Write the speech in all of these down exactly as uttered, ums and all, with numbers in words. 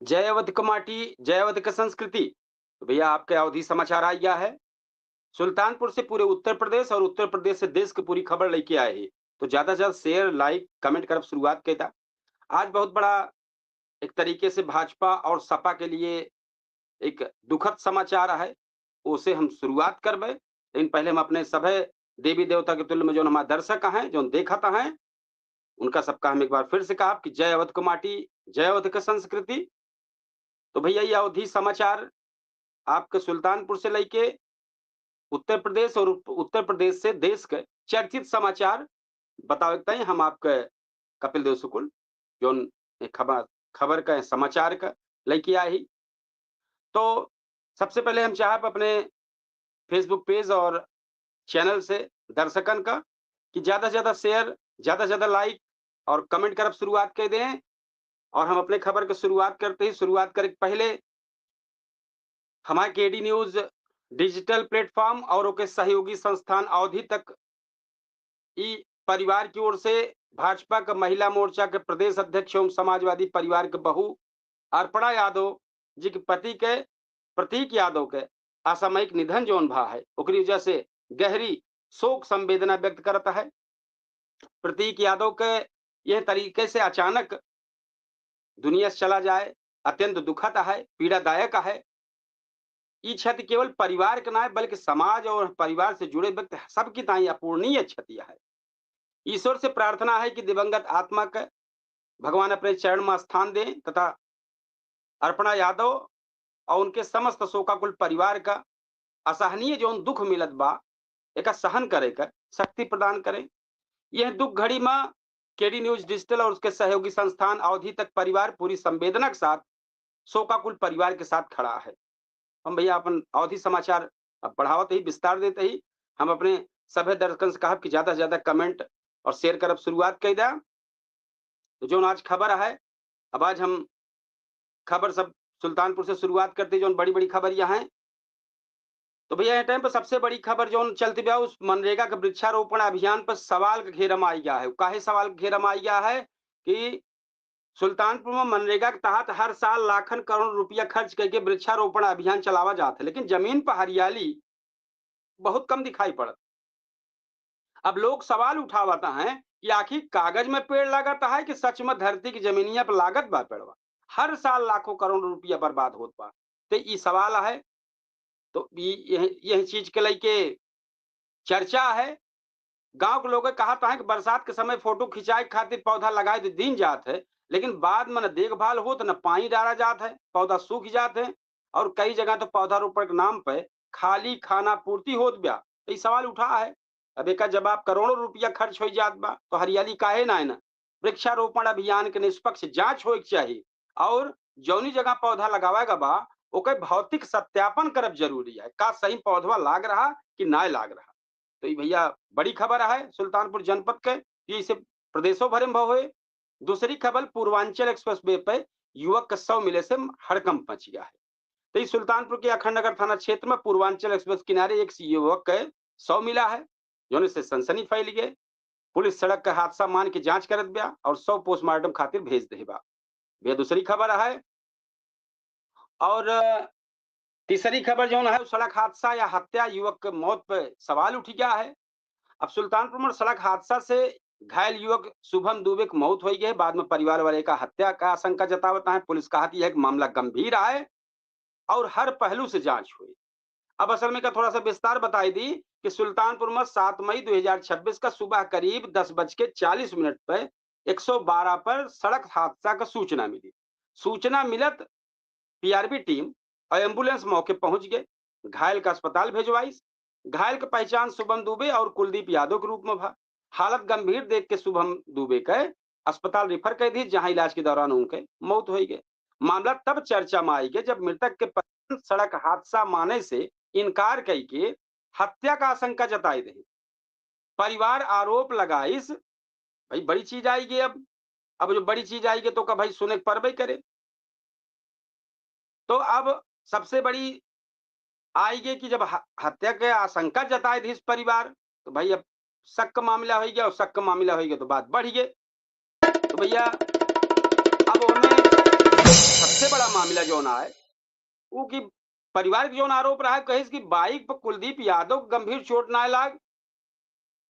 जय अवध क माटी, जय अवध क संस्कृति। तो भैया, आपके अवधी समाचार आ गया है। सुल्तानपुर से पूरे उत्तर प्रदेश और उत्तर प्रदेश से देश की पूरी खबर लेके आए हैं। तो ज्यादा से ज्यादा share, like, comment करब शुरुआत कइ दा। आज बहुत बड़ा एक तरीके से भाजपा और सपा के लिए एक दुखद समाचार है, उसे हम शुरुआत करबे। लेकिन पहले हम अपने सभे देवी देवता के तुल्य में जौन हमारे दर्शक हैं, जौन देखत हैं, उनका सबका हम एक बार फिर से कहब कि जय अवध क माटी, जय अवध क संस्कृति। तो भैया, ये अवधी समाचार आपके सुल्तानपुर से लेके उत्तर प्रदेश और उत्तर प्रदेश से देश के चर्चित समाचार बतावे के ताईं हम आपके कपिल देव शुक्ल, जौन खबर, खबर का, समाचार का लेके आए ही। तो सबसे पहले हम चाहब अपने Facebook page और channel से दर्शकन का कि ज्यादा से ज्यादा share, ज्यादा से ज्यादा like और comment करब शुरुआत कर दें। और हम अपने खबर के शुरुआत करते ही, शुरुआत करे के पहले हमारे KD News digital platform और ओके सहयोगी संस्थान अवधी तक ई परिवार की ओर से भाजपा के महिला मोर्चा के प्रदेश अध्यक्ष एवं समाजवादी परिवार के बहू अर्पणा यादव जी के पति के प्रतीक यादव के असामयिक निधन जौन भा है, ओकरी वजह से गहरी शोक संवेदना व्यक्त करत है। प्रतीक यादव के यह तरीके से अचानक दुनिया से चला जाए अत्यंत दुखद है, पीड़ादायक है। ई क्षति केवल परिवार के ना है, बल्कि समाज और परिवार से जुड़े व्यक्ति सबकी ताईं अपूरणीय क्षति है। ईश्वर से प्रार्थना है कि दिवंगत आत्मा के भगवान अपने चरण में स्थान दें तथा अर्पणा यादव और उनके समस्त शोकाकुल परिवार का असहनीय जौन दुख मिलत बा, एका सहन करे का शक्ति प्रदान करें। यह दुख घड़ी में KD News digital और उसके सहयोगी संस्थान अवधी तक परिवार पूरी संवेदना के साथ, शोकाकुल परिवार के साथ खड़ा है। हम भैया अपन अवधी समाचार अब बढ़ावत ही, विस्तार देते ही, हम अपने सभे दर्शकन से कहब कि ज्यादा से ज्यादा comment और share करब शुरुआत कइ दा। तो जौन आज खबर है, अब आज हम खबर सब सुल्तानपुर से शुरुआत करते, जौन बड़ी बड़ी खबर यहाँ है। तो भैया, यह time पर सबसे बड़ी खबर जौन चलती बा, उस मनरेगा के वृक्षारोपण अभियान पर सवाल के घेरा में आई गया है। काहे सवाल के घेरा में आई गया है कि सुल्तानपुर में मनरेगा के तहत हर साल लाखन करोड़ रुपया खर्च करके वृक्षारोपण अभियान चलावा जात है, लेकिन जमीन पर हरियाली बहुत कम दिखाई पड़त। अब लोग सवाल उठावत हैं कि आखिर कागज में पेड़ लागत है कि सच में धरती की जमीनिया पर लागत बा पेड़वा? हर साल लाखों करोड़ रुपया बर्बाद होत बा। तो ई सवाल है। तो ई यह, यह चीज के लेके चर्चा है। गांव के लोग कहत हैं कि बरसात के समय फोटो खिंचाए खातिर पौधा लगाए तो दीन जात है, लेकिन बाद में न देखभाल होत, न पानी डाला जात है, पौधा सूख जात है और कई जगह तो पौधारोपण के नाम पे खाली खाना पूर्ति होत बा। तो ई सवाल उठा है। अब एका जवाब, करोड़ों रुपया खर्च हो जात बा, तो हरियाली काहे ना है ना? वृक्षारोपण अभियान के निष्पक्ष जांच होए के चाही और जौनी जगह पौधा लगावे के बा, ओके भौतिक सत्यापन करब जरूरी है, का सही पौधवा लाग रहा कि ना लाग रहा। तो ई भैया, बड़ी खबर है सुल्तानपुर जनपद के, ये इसे प्रदेशों भरे में भव होए। दूसरी खबर, पूर्वांचल एक्सप्रेसवे पे युवक के शव मिले से हड़कंप मच गया है। तो ई सुल्तानपुर के अखंड नगर थाना क्षेत्र में पूर्वांचल एक्सप्रेस किनारे एक युवक के शव मिला है, जौने से सनसनी फैल गए। पुलिस सड़क का हादसा मान के जांच करत बा और शव पोस्टमार्टम खातिर भेज दे बा। भैया, दूसरी खबर है। और तीसरी खबर जौन है, सड़क हादसा या हत्या, युवक के मौत पे सवाल उठ गया है। अब सुल्तानपुर में सड़क हादसा से घायल युवक शुभम दुबे की मौत हो गई है। बाद में परिवार वाले का हत्या का आशंका जतावत हैं। पुलिस कहत है कि मामला गंभीर है और हर पहलू से जांच हुई। अब असल में का थोड़ा सा विस्तार बताई दी कि सुल्तानपुर में सात मई दो हज़ार छब्बीस का सुबह करीब दस बज के चालीस मिनट पर एक सौ बारह पर सड़क हादसा का सूचना मिली। सूचना मिलत PRB टीम और एम्बुलेंस मौके पहुंच गए, घायल का अस्पताल भेजवाइस। घायल के पहचान शुभम दुबे और कुलदीप यादव के रूप में भा। हालत गंभीर देख के शुभम दुबे के अस्पताल रेफर कर दी, जहां इलाज के दौरान उनके मौत हो गए। मामला तब चर्चा में आई गए जब मृतक के परिजन सड़क हादसा माने से इनकार कई के हत्या का आशंका जताई रहे। परिवार आरोप लगाइस, भाई बड़ी चीज आई गई। अब, अब जो बड़ी चीज आई गई तो का भाई सुने के परबे करे। तो अब सबसे बड़ी आई गई कि जब ह-, हत्या के आशंका जताए दिस परिवार, तो भाई अब शक का मामला हो गया और शक का मामला हो गया तो बात बढ़ गई। तो भैया, अब ओमे सबसे बड़ा मामला जौन आए, उ कि परिवार के जौन आरोप रहा, कहिस कि बाइक पर कुलदीप यादव के गंभीर चोट ना लाग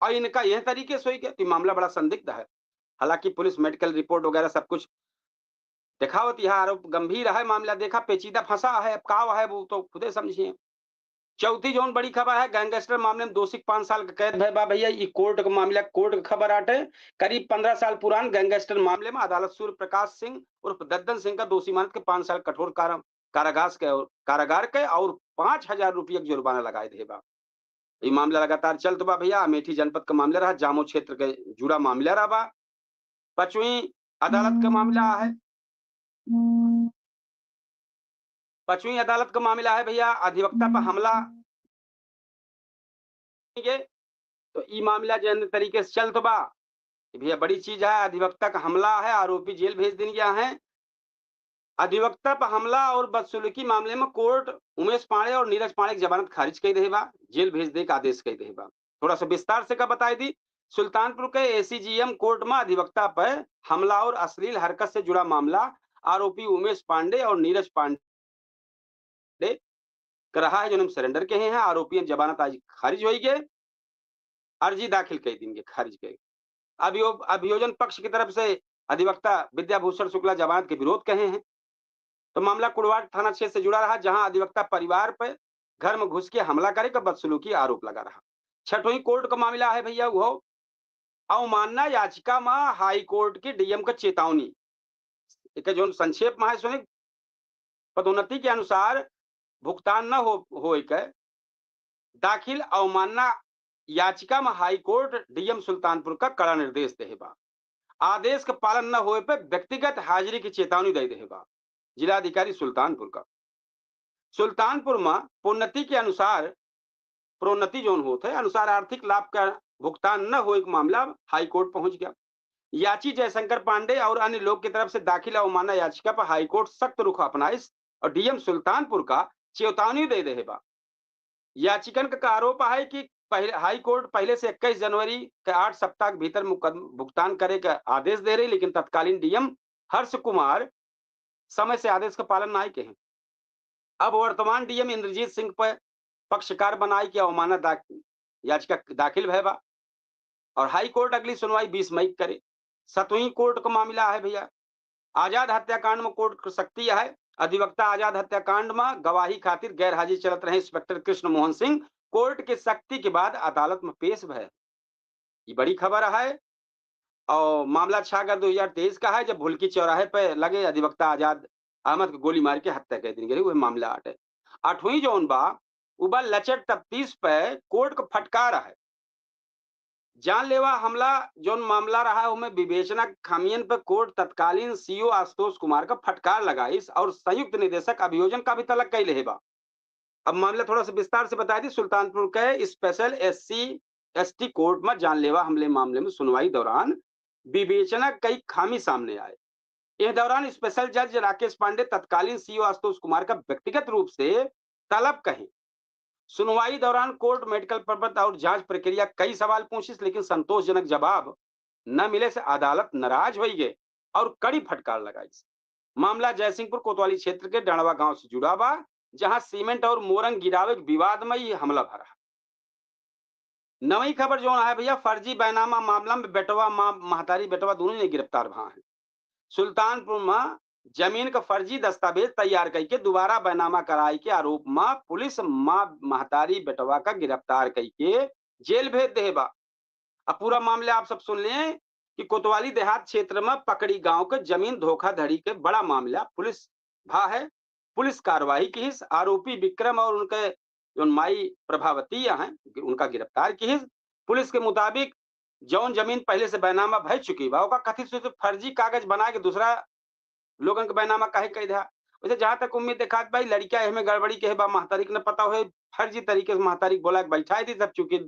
और इनका यह तरीके से होई गया, तो ये मामला बड़ा संदिग्ध है। हालांकि पुलिस मेडिकल रिपोर्ट वगैरह सब कुछ दिखावत, यह आरोप गंभीर है, मामला देखा पेचीदा फंसा है, अब का है वो तो खुदे समझिए। चौथी जौन बड़ी खबर है, गैंगस्टर मामले में दोषी के पाँच साल के कैद भय बा भैया। ई कोर्ट के मामला, कोर्ट के खबर आटे। करीब पन्द्रह साल पुरान गैंगस्टर मामले में अदालत सूर्य प्रकाश सिंह उर्फ दद्दन सिंह का दोषी मानत के पाँच साल कठोर कारा-, कारागास के, कारागार के और पाँच हजार रुपये के जुर्माना लगाए दे बा। ई मामला लगातार चलत बा भैया। अमेठी जनपद का मामला रहा, जामो क्षेत्र के जुड़ा मामला रहा बा। पचवीं अदालत का मामला है, पचवीं अदालत का मामला है भैया, अधिवक्ता पर हमला के, तो ई मामला जौन तरीके से चलत बा, ई भैया बड़ी चीज है, अधिवक्ता का हमला है, आरोपी जेल भेज दिन गया है। अधिवक्ता पर हमला और बदसलूकी मामले में कोर्ट उमेश पांडे और नीरज पांडे की जमानत खारिज कर दे बा, जेल भेज दे का आदेश कर दे बा। थोड़ा सा विस्तार से का बताई दी, सुल्तानपुर के एसीजीएम कोर्ट में अधिवक्ता पर हमला और अश्लील हरकत से जुड़ा मामला, आरोपी उमेश पांडे और नीरज पांडे कर रहा है, जो हम सरेंडर कहे हैं, आरोपियन जमानत आज खारिज होई गए, अर्जी दाखिल कर देंगे, खारिज कर। अभियो-, अभियोजन पक्ष की तरफ से अधिवक्ता विद्याभूषण शुक्ला जमानत के विरोध कहे हैं। तो मामला कुड़वार थाना क्षेत्र से जुड़ा रहा, जहां अधिवक्ता परिवार पर घर में घुस के हमला करे का बदसलूकी आरोप लगा रहा। छठवीं कोर्ट का मामला है भैया, वो अवमानना याचिका में हाई कोर्ट की डीएम का चेतावनी। एक जौन संक्षेप में है सुने, पदोन्नति के अनुसार भुगतान न हो, होए के दाखिल अवमानना याचिका में हाई कोर्ट डीएम सुल्तानपुर का कड़ा निर्देश दे बा। आदेश के पालन न होए पे व्यक्तिगत हाजिरी की चेतावनी दे दे बा जिलाधिकारी सुल्तानपुर का। सुल्तानपुर में प्रोन्नति के अनुसार, प्रोन्नति जौन होत है, अनुसार आर्थिक लाभ का भुगतान न होए के मामला हाई कोर्ट पहुंच गया। याची जयशंकर पांडे और अन्य लोग की तरफ से दाखिल अवमानना याचिका पर हाई कोर्ट सख्त रुख अपनाइस और डीएम सुल्तानपुर का चेतावनी दे दे बा। याचिकन का आरोप है कि पहले, हाई कोर्ट पहले से इक्कीस जनवरी के आठ सप्ताह के भीतर मुकदम-, भुगतान करे का आदेश दे रही, लेकिन तत्कालीन डीएम हर्ष कुमार समय से आदेश का पालन नाई के हैं। अब वर्तमान डीएम इंद्रजीत सिंह पर पक्षकार बनाई के अवमानना दा-, याचिका दाखिल भय बा और हाई कोर्ट अगली सुनवाई बीस मई के करे। सतवीं कोर्ट का मामला है भैया, आजाद हत्याकांड में कोर्ट की सख्ती है। अधिवक्ता आजाद हत्याकांड में गवाही खातिर गैर हाजिर चलत रहे इंस्पेक्टर कृष्ण मोहन सिंह कोर्ट की सख्ती के बाद अदालत में पेश भय। ये बड़ी खबर है और मामला छह अगस्त दो हज़ार तेईस का है, जब भुलकी चौराहे पे लगे अधिवक्ता आजाद अहमद के गोली मार के हत्या कर दी गई, वह मामला आटे। आठवीं जौन बा, उ बा लचर तफ्तीश पे कोर्ट का फटकार है। जानलेवा हमला जौन मामला रहा, उनमें विवेचना खामियन पे कोर्ट तत्कालीन सीओ आशुतोष कुमार का फटकार लगाइस और संयुक्त निदेशक अभियोजन का भी तलब कई लेहे बा। अब मामला थोड़ा सा विस्तार से बता दी। सुल्तानपुर के स्पेशल एससी एसटी कोर्ट में जानलेवा हमले मामले में सुनवाई दौरान विवेचना कई खामी सामने आए। इस दौरान स्पेशल जज राकेश पांडे तत्कालीन सीओ आशुतोष कुमार का व्यक्तिगत रूप से तलब कहे। सुनवाई दौरान कोर्ट मेडिकल प्रबंध और जांच प्रक्रिया कई सवाल पूछिस, लेकिन संतोषजनक जवाब न मिले से अदालत नाराज होई गए और कड़ी फटकार लगाइस। मामला जयसिंहपुर कोतवाली क्षेत्र के डंडवा गांव से जुड़ा बा, जहां सीमेंट और मोरंग गिरावे के विवाद में ये हमला भरा। नवी खबर जौन है भैया, फर्जी बैनामा मामला में बेटवा माँ, महतारी बेटवा दोनों ने गिरफ्तार भा हैं। सुल्तानपुर में जमीन का फर्जी दस्तावेज तैयार करके दोबारा बैनामा कराए के आरोप में पुलिस माँ महतारी बेटवा का गिरफ्तार करके जेल भेज दे बा। अब पूरा मामला आप सब सुन लें कि कोतवाली देहात क्षेत्र में पकड़ी गांव के जमीन धोखाधड़ी के बड़ा मामला पुलिस भा है। पुलिस कार्रवाई किहिस, आरोपी विक्रम और उनके जौन माई प्रभावती हैं, उनका गिरफ्तार किहिस। पुलिस के मुताबिक जौन जमीन पहले से बैनामा भय चुकी बा, ओका कथित रूप से फर्जी कागज बना के दूसरा लोगन के बैनामा काहे कई दिया। वैसे जहाँ तक उम्मीद देखात बा, ई लड़किया एहमे गड़बड़ी के बा, महतारी के न पता होए, फर्जी तरीके से महतारी के बोला के बैठाए दी, तब चूंकि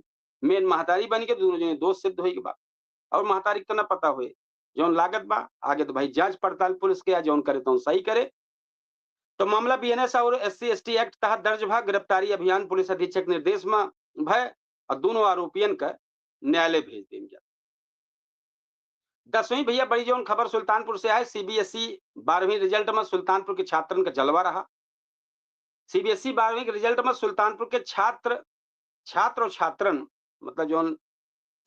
मेन महतारी बन के दोनों जने दोस्त सिद्ध होई के बा। और महतारी के तो न पता होए, जौन लागत बा, आगे तो भाई जांच पड़ताल पुलिस के, या जौन करे तौन सही करे। तो मामला बीएनएस और एससी एसटी एक्ट तहत दर्ज भा, गिरफ्तारी अभियान पुलिस अधीक्षक निर्देश में भय और दोनों आरोपियन का न्यायालय भेज देन गया। दसवीं भैया बड़ी जौन खबर सुल्तानपुर से आए, सीबीएसई बारहवीं रिजल्ट में सुल्तानपुर के छात्रन का जलवा रहा। सीबीएसई बारहवीं के रिजल्ट में सुल्तानपुर के छात्र, छात्र और छात्रन, मतलब जौन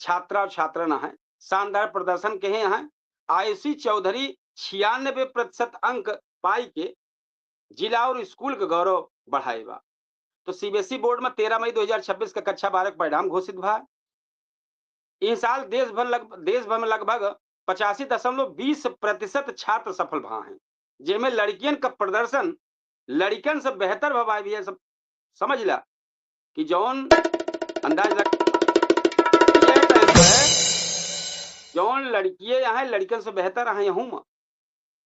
छात्रा और छात्रन हैं, शानदार प्रदर्शन किहे हैं। आयुषी चौधरी छियानबे प्रतिशत अंक पाई के जिला और स्कूल के गौरव बढ़ाए बा। तो सीबीएसई बोर्ड में तेरह मई दो हजार छब्बीस का कक्षा बारह का परिणाम घोषित भा। इस साल देश भर लग-, देश भर में लगभग पचासी दशमलव बीस प्रतिशत छात्र सफल भा हैं, जेमे लड़कियन का प्रदर्शन लड़कन से बेहतर भा भाई भैया। सब समझ ला कि जौन अंदाज लग-, ये time पे जौन लड़किये यहाँ लड़कन से बेहतर हैं यहूँ में,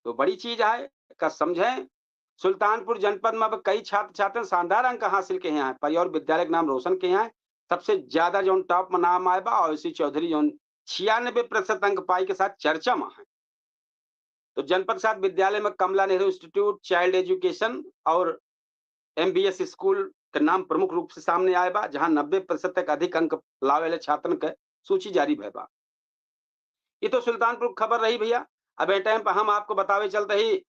तो बड़ी चीज है का समझें। सुल्तानपुर जनपद में अब कई छात्र छात्रन शानदार अंक हासिल किहे हैं, परिवार विद्यालय के नाम रोशन किहे हैं। सबसे ज्यादा जौन टॉप में नाम आए बा आयुषी चौधरी, जौन छियानबे प्रतिशत अंक पाई के साथ चर्चा में है। तो जनपद सात विद्यालय में कमला नेहरू इंस्टीट्यूट, चाइल्ड एजुकेशन और एमबीएस स्कूल के नाम प्रमुख रूप से सामने आए बा, जहां नब्बे प्रतिशत तक अधिक अंक लावे वाले छात्रन के सूची जारी भय बा। ये तो सुल्तानपुर की खबर रही भैया। अब ए टाइम पर हम आपको बतावे चलते ही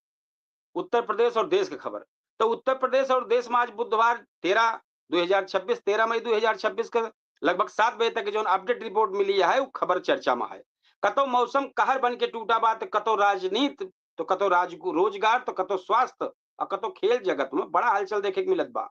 उत्तर प्रदेश और देश की खबर। तो उत्तर प्रदेश और देश में आज बुधवार तेरह, दो हजार छब्बीस, तेरह मई दो हजार छब्बीस के लगभग सात बजे तक जौन अपडेट रिपोर्ट मिली है, वो खबर चर्चा में है। कतो मौसम कहर बन के टूटा बा, तो कतो राजनीति, तो कतो राज-, रोजगार, तो कतो स्वास्थ्य और कतो खेल जगत में बड़ा हलचल देखे के मिलत बा।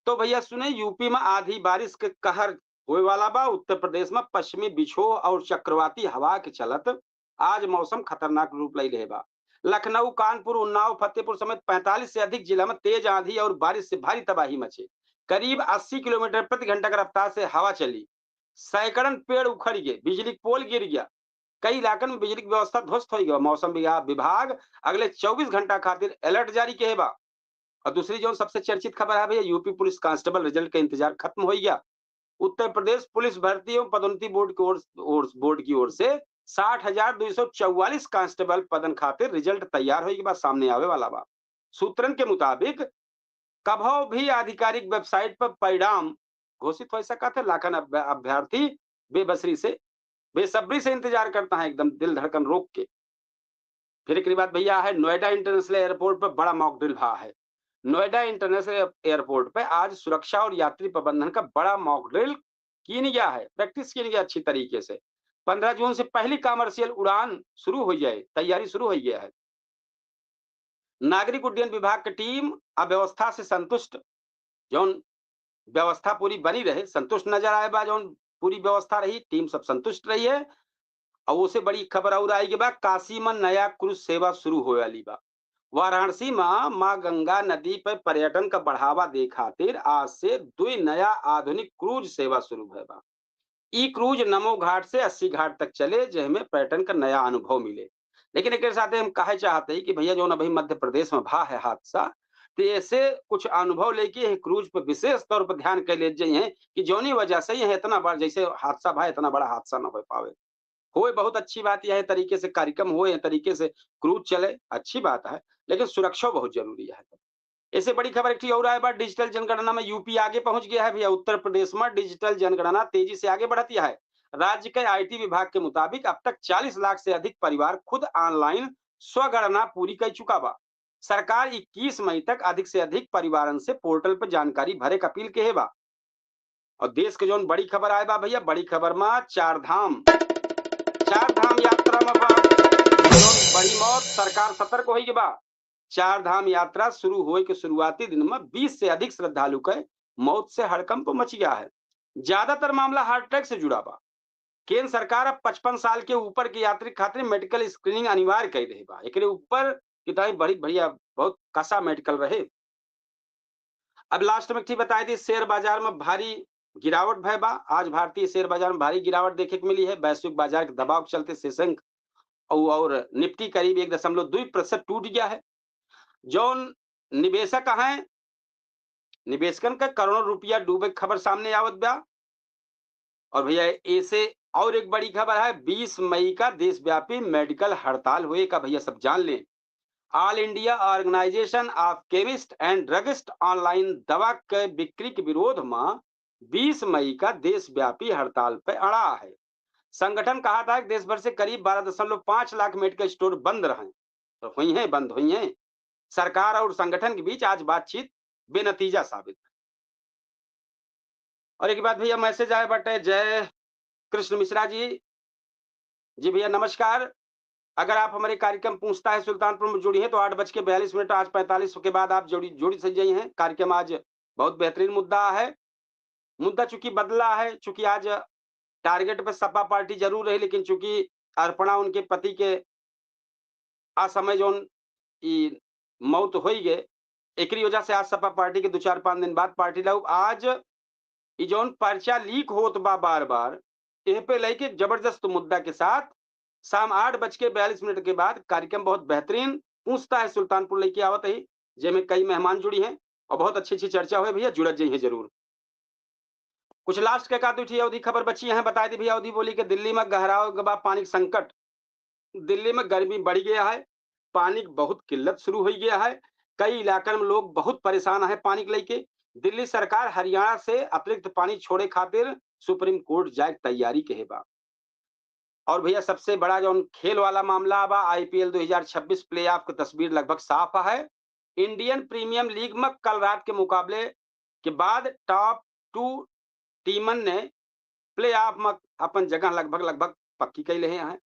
तो भैया सुने, यूपी में आधी बारिश के कहर होए वाला बा। उत्तर प्रदेश में पश्चिमी विक्षोभ और चक्रवाती हवा के चलत आज मौसम खतरनाक रूप लई रहे बा। लखनऊ, कानपुर, उन्नाव, फतेहपुर समेत पैंतालीस से अधिक जिला में तेज आंधी और बारिश से भारी तबाही मचे। करीब अस्सी किलोमीटर प्रति घंटा की रफ्तार से हवा चली। सैकड़न पेड़ उखड़ गए, बिजली के पोल गिर गया, कई इलाकन में बिजली की व्यवस्था ध्वस्त हो गया। मौसम विगा-, विभाग अगले चउबीस घंटा खातिर अलर्ट जारी किहे बा। और दूसरी जौन सबसे चर्चित खबर है भैया, यूपी पुलिस कांस्टेबल रिजल्ट का इंतजार खत्म हो गया। उत्तर प्रदेश पुलिस भर्ती एवं पदोन्नति बोर्ड की ओर, ओर, बोर्ड की ओर से साठ हजार दो सौ चौवालीस कांस्टेबल पदन खातिर रिजल्ट तैयार होए के बाद सामने आवे वाला बा। सूत्रन के मुताबिक कभो भी आधिकारिक वेबसाइट पर परिणाम घोषित हो सकत है, लाखन अभ्य-, अभ्यर्थी बेबसरी से, बेसब्री से इंतजार करता है, एकदम दिल धड़कन रोक के। फिर एक बात भैया है, नोएडा इंटरनेशनल एयरपोर्ट पर बड़ा मॉक ड्रिल भा है। नोएडा इंटरनेशनल एयरपोर्ट पे आज सुरक्षा और यात्री प्रबंधन का बड़ा मॉक ड्रिल कीन गया है, प्रैक्टिस कीन गया अच्छी तरीके से। पन्द्रह जून से पहली कमर्शियल उड़ान शुरू हो जाए, तैयारी शुरू हो गया है। नागरिक उड्डयन विभाग की टीम अव्यवस्था से संतुष्ट, जौन व्यवस्था पूरी बनी रहे, संतुष्ट नजर आए बा, जौन पूरी व्यवस्था रही, टीम सब संतुष्ट रही है। और उसे बड़ी खबर और आई के बा, काशी में नया क्रूज सेवा शुरू होए वाली बा। वाराणसी में माँ गंगा नदी पर पर्यटन का बढ़ावा दे खातिर आज से दुई नया आधुनिक क्रूज सेवा शुरू भय बा। ई क्रूज नमो घाट से अस्सी घाट तक चले, जेमे पर्यटन का नया अनुभव मिले। लेकिन एक साथ हम कहे चाहते हैं कि भैया, जौन अभी मध्य प्रदेश में भा है हादसा, तो ऐसे कुछ अनुभव लेके यह क्रूज पर विशेष तौर पर ध्यान कर ले जाइए कि जौनी वजह से यह इतना बड़ा, जैसे हादसा भा, इतना बड़ा हादसा न हो पावे। होए बहुत अच्छी बात, यह तरीके से कार्यक्रम होए, यह तरीके से क्रूज चले, अच्छी बात है, लेकिन सुरक्षा बहुत जरूरी है। ऐसे बड़ी खबर एक ठे और आए बा, डिजिटल जनगणना में यूपी आगे पहुंच गया है भैया। उत्तर प्रदेश में डिजिटल जनगणना तेजी से आगे बढ़त है। राज्य के आईटी विभाग के मुताबिक अब तक चालीस लाख से अधिक परिवार खुद ऑनलाइन स्वगणना पूरी कर चुका बा। सरकार इक्कीस मई तक अधिक से अधिक परिवारन से पोर्टल पर जानकारी भरे के अपील किहे बा। और देश के जौन बड़ी खबर आए बा भैया, बड़ी खबर में चार धाम, चार धाम यात्रा में बा जौन बड़ी मौत, सरकार सतर्क होई के बा। चार धाम यात्रा शुरू होए के शुरुआती दिन में बीस से अधिक श्रद्धालु के मौत से हड़कंप मच गया है। ज्यादातर मामला हार्ट अटैक से जुड़ा बा। केंद्र सरकार अब पचपन साल के ऊपर के यात्री खातिर मेडिकल स्क्रीनिंग अनिवार्य कर रही बा। एकरे ऊपर किताबी बड़ी बढ़िया, बहुत कसा मेडिकल रहे। अब लास्ट में एक चीज बताई दी, शेयर बाजार में भारी गिरावट भय बा। आज भारतीय शेयर बाजार में भारी गिरावट देखे के मिली है। वैश्विक बाजार के दबाव के चलते सेंसेक्स और, और निफ्टी करीब एक दशमलव दो प्रतिशत टूट गया है। जौन निवेशक हैं, निवेशकन का करोड़ों रुपया डूबे के खबर सामने आवत बा। और भैया, ऐसे और एक बड़ी खबर है, बीस मई का देशव्यापी मेडिकल हड़ताल होए का, भैया सब जान लें। All India Organization of Chemist and Druggist online दवा के बिक्री के विरोध में बीस मई का देशव्यापी हड़ताल पे अड़ा है। संगठन कहा था कि देश भर से करीब बारह दशमलव पाँच लाख मेडिकल स्टोर बंद रहें, तो हुई हैं, बंद हुई हैं। सरकार और संगठन के बीच आज बातचीत बेनतीजा साबित है। और एक बात भैया, मैसेज आए बाटे, जय कृष्ण मिश्रा जी। जी भैया नमस्कार, अगर आप हमारे कार्यक्रम पूछता है सुल्तानपुर में जुड़ी हैं तो आठ बज के बयालीस मिनट, आज पैंतालीस के बाद आप जुड़ी, जुड़ी सक जाई हैं। कार्यक्रम आज बहुत बेहतरीन मुद्दा है। मुद्दा चूंकि बदला है, चूंकि आज टारगेट पे सपा पार्टी जरूर रही, लेकिन चूंकि अर्पणा उनके पति के असमय जौन ई मौत होई गए, एकरी वजह से आज सपा पार्टी के दो चार पाँच दिन बाद पार्टी लाऊ। आज ई जौन पर्चा लीक होत बा बार बार, एह पे लेके जबरदस्त मुद्दा के साथ शाम आठ बज के बयालीस मिनट के बाद कार्यक्रम बहुत बेहतरीन पूछता है सुल्तानपुर लेके आवत है, जेमे कई मेहमान जुड़ी हैं और बहुत अच्छी अच्छी चर्चा हुए। भैया जुड़त जाइए जरूर। कुछ लास्ट के का दू ठी अवधी खबर बची हैं, बता दी भैया। अवधी बोली के दिल्ली में गहराव गबा पानी के संकट। दिल्ली में गर्मी बढ़ गया है, पानी की बहुत किल्लत शुरू हो गया है। कई इलाकन में लोग बहुत परेशान है पानी के लेके। दिल्ली सरकार हरियाणा से अतिरिक्त पानी छोड़े खातिर सुप्रीम कोर्ट जाए के तैयारी के बा। और भैया सबसे बड़ा जौन खेल वाला मामला बा, आईपीएल दो हज़ार छब्बीस प्लेऑफ की तस्वीर लगभग साफ है। इंडियन प्रीमियम लीग में कल रात के मुकाबले के बाद टॉप टू टीमन ने प्लेऑफ में अपन जगह लगभग लगभग पक्की कई लेहे हैं।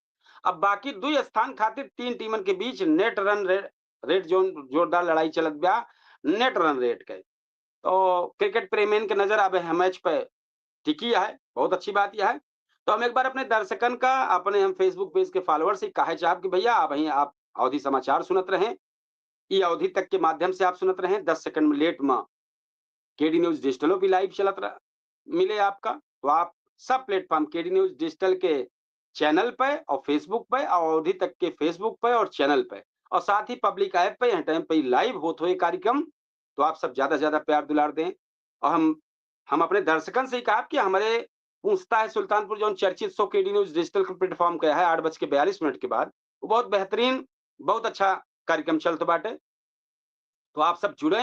अब बाकी दो स्थान खातिर तीन टीमन के बीच नेट रन रे-, रेट जौन जोरदार लड़ाई चलत बा नेट रन रेट के। तो क्रिकेट प्रेमियन के नजर अब यह मैच पे टिकी है, बहुत अच्छी बात यह है। तो हम एक बार अपने दर्शकन का, अपने हम Facebook पेज के फॉलोअर से कहे चाहब कि भैया आप, आप अवधी समाचार सुनत रहें, ई अवधी तक के माध्यम से आप सुनत रहें, दस सेकंड में लेट में केडी न्यूज डिजिटलो भी लाइव चलत रह, मिले आपका। तो आप सब प्लेटफॉर्म केडी न्यूज डिजिटल के चैनल पे और Facebook पे और अवधी तक के Facebook पे और चैनल पे और साथ ही पब्लिक ऐप पे यह टाइम पे लाइव होत हुए कार्यक्रम। तो आप सब ज्यादा से ज्यादा प्यार दुलार दें। और हम हम अपने दर्शकन से ही कहा कि हमारे पूछता है सुल्तानपुर जौन चर्चित शो केडी न्यूज डिजिटल के प्लेटफॉर्म का है आठ बज के बयालीस मिनट के बाद, वो बहुत बेहतरीन, बहुत अच्छा कार्यक्रम चलत बाटे। तो आप सब जुड़े।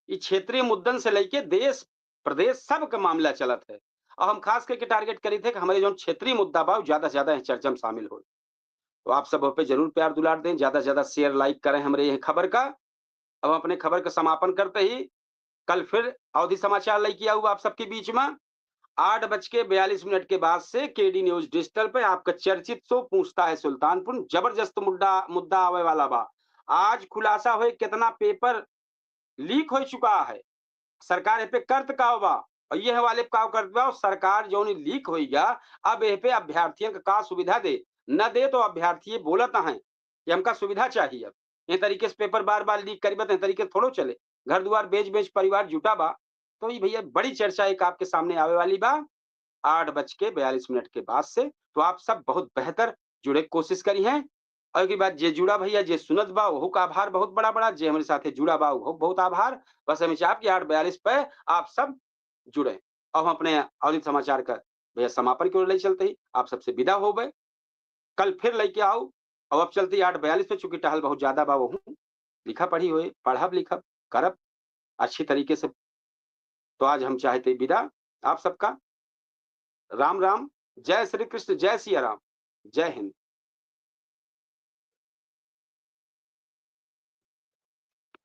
ई क्षेत्रीय मुद्दन से लेके देश प्रदेश सब के मामला चलत है। और हम खास करके टारगेट करी थे कि हमारे जौन क्षेत्रीय मुद्दा बा, वो ज्यादा से ज्यादा यह चर्चा में शामिल हो। तो आप सब पे जरूर प्यार दुलार दें, ज्यादा से ज्यादा शेयर लाइक करें हमरे यह खबर का। अब हम अपने खबर का समापन करते ही कल फिर अवधी समाचार लेके आऊ आप सबके बीच में। आठ बज के बयालीस मिनट के बाद से केडी न्यूज डिजिटल पे आपका चर्चित शो पूछता है सुल्तानपुर, जबरदस्त मुद्दा, मुद्दा आवे वाला बा। आज खुलासा होए कितना पेपर लीक हो चुका है, सरकार ए पे करत का बा और यह वाले का करत बा, और सरकार जौन लीक होई गया, अब ए पे अभ्यर्थियन का का सुविधा दे, न दे तो अभ्यर्थी बोलत हैं कि हमका सुविधा चाहिए। अब ये तरीके से पेपर बार बार लीक करीबा तो ये तरीके से थोड़ो चले। घर दुआर बेच बेच परिवार जुटा बा। तो ये भैया बड़ी चर्चा एक आपके सामने आवे वाली बा आठ बज के बयालीस मिनट के बाद से। तो आप सब बहुत बेहतर जुड़े के कोशिश करी हैं। और एक बात, जे जुड़ा भैया, जे सुनत बा, ओहू का आभार बहुत बड़ा बड़ा। जे हमारे साथे जुड़ा बा, ओहू बहुत आभार। बस हम चाहब कि आठ बयालीस पे आप सब जुड़े। अब हम अपने अवधी समाचार का भैया समापन की ओर ले चलते ही आप सबसे विदा होबे। कल फिर लेके आऊ। अब अब चलते आठ बयालीस पे, चूंकि टहल बहुत ज्यादा बा, वहू लिखा पढ़ी होए, पढ़ब लिखब करब अच्छी तरीके से। तो आज हम चाहते विदा आप सबका। राम राम, जय श्री कृष्ण, जय सिया राम, जय हिंद।